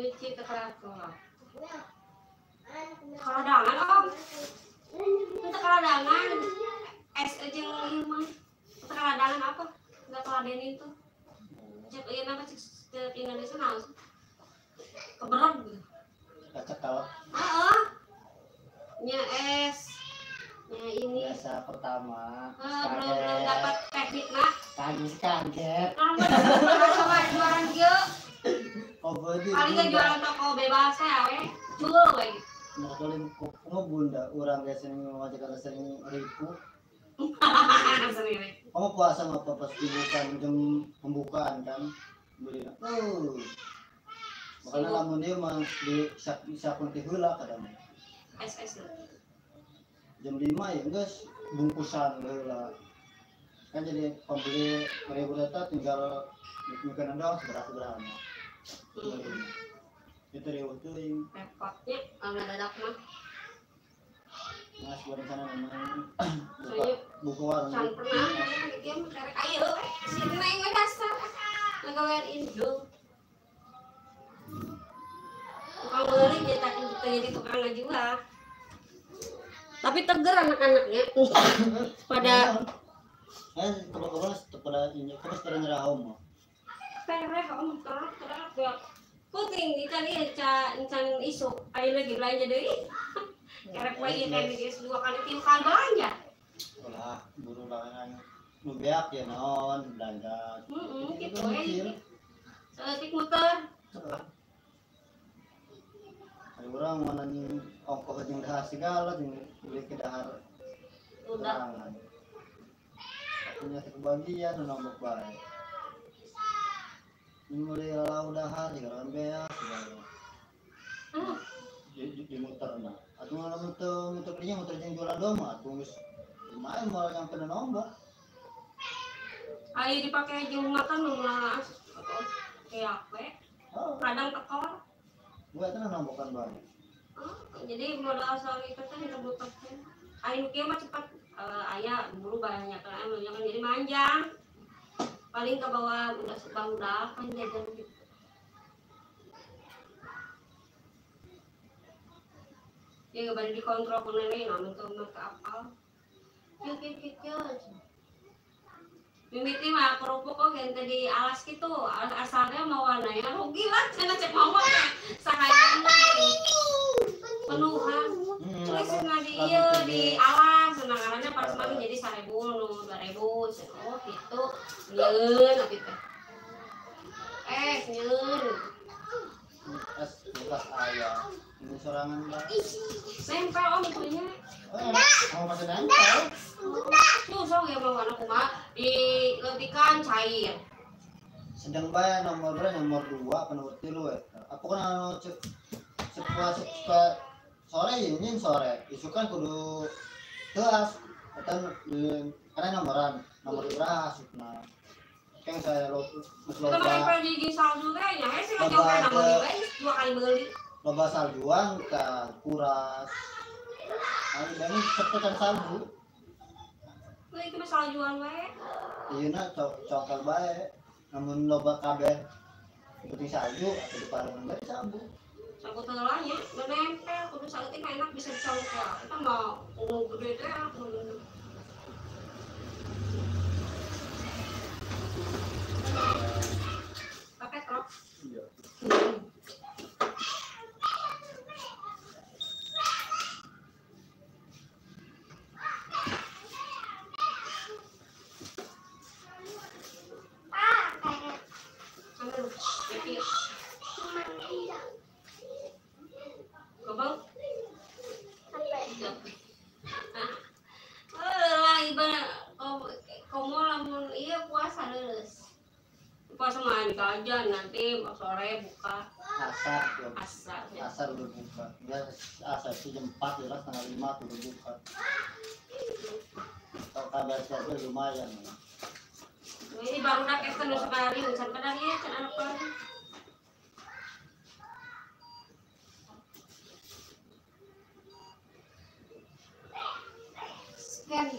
Nyuci ke kelas. Kaladangan om. Itu kaladangan. Es aja yang mah. Itu kaladangan apa? Enggak kaladenin tuh. Cek ieu nama cek Indonesia naon? Keberat gitu. Kacekal. Heeh. Nya es. Nya ini. Biasa pertama. Belum dapat teknik mah. Kaget. Orang sama jualan kieu. Paling nggak jualan toko bebas ya, we. Cul we. Nah, kalau kamu bunda orang kayak sering wajah kalau sering ribu. Kamu puasa nggak apa pas dibukaan jam pembukaan kan beli. Oh. Makanya lamun dia mah di sakun teh heula kadang. SS. Jam 5 ya geus bungkusan heula. Kan jadi pembeli ribu data tinggal mungkin doang seberapa-berapa. Itu ribu teuing. Repotnya kalau dadak mah. Mas berencana memang buka warung. Can pernah dia mah karek ayo si neng we dasar ngagawean Indo. Tukang beli jadi tukang ngajual. Tapi teger anak-anaknya. Pada kalau pada ini terus pada nyerah om. Tereh om terus terus puting ikan ieu can isuk ayeuna lagi belanja deui. Kerek wae ieu teh geus 2 kali 3 kali belanja. Ulah buru banget nu beak ya naon belanja. Heeh kitu we. Saeutik muter. Ada urang mana nih ongkoh jeung dahar segala jeung beli ke dahar. Udah. Punya kebagian nu nombok bae. Ini mulai lalau dahar juga beak segala. Di muter mah. Atuh lamun teu muter dinya muter jeung jualan doang mah atuh geus lumayan moal nyampe nombok. Ayo dipakai jeung makan mah kayak we. Kadang tekor. Gua teh nombokan bae. Jadi modal asal itu teh muter teh. Ayo kieu mah cepat aya buru banyak kan jangan jadi manjang. Paling ke bawah udah bangda kan jajan gitu. Ya nggak balik dikontrol ku nenek, namun tuh mah apal. Kieu kieu kieu. Mimiti mah kerupuk kok yang tadi alas gitu, asalnya mau warnanya rugi lah, cenah cek mau mah sahayang penuhan. Terus cenah di ieu di alas, cenah ngaranna pas mah jadi 1000 nu 2000, oh gitu. Nyieun abi teh. Nyieun. Es bekas ayam. Ini sorangan bae. Nempel om itunya. Oh, masih nempel. Susah ya mau anak kumaha diletikan cair. Sedang bae nomor berapa? Nomor 2 apa nomor 3 ya. Aku kan anu suka sore ini sore. Isukan kudu teas atau karena nomoran, nomor berapa asupna. Keng saya lo loba. Kita jadi salju teh nya sih ngajaukan nomor 2 kali beli. Loba saljuan ke kuras. Anu demi cepetan salju. Weh, itu mah saljuan we. Iya na cokal bae. Namun loba kabeh penting salju atau di parung bae sabu. Sabu teh lah nya, nempel kudu saeutik enak bisa dicongkel. Kita mau ungu gede teh enak. Pakai truk. Iya. Puasa mah aja nanti sore buka. Asar ya. Asar. Ya. Asar udah buka. Ya asar sih jam 4 ya, 4:30 udah buka. Kalau kabar siapa lumayan. Ini baru nak es nu sekali, can padahal ya can anak baru. Scan.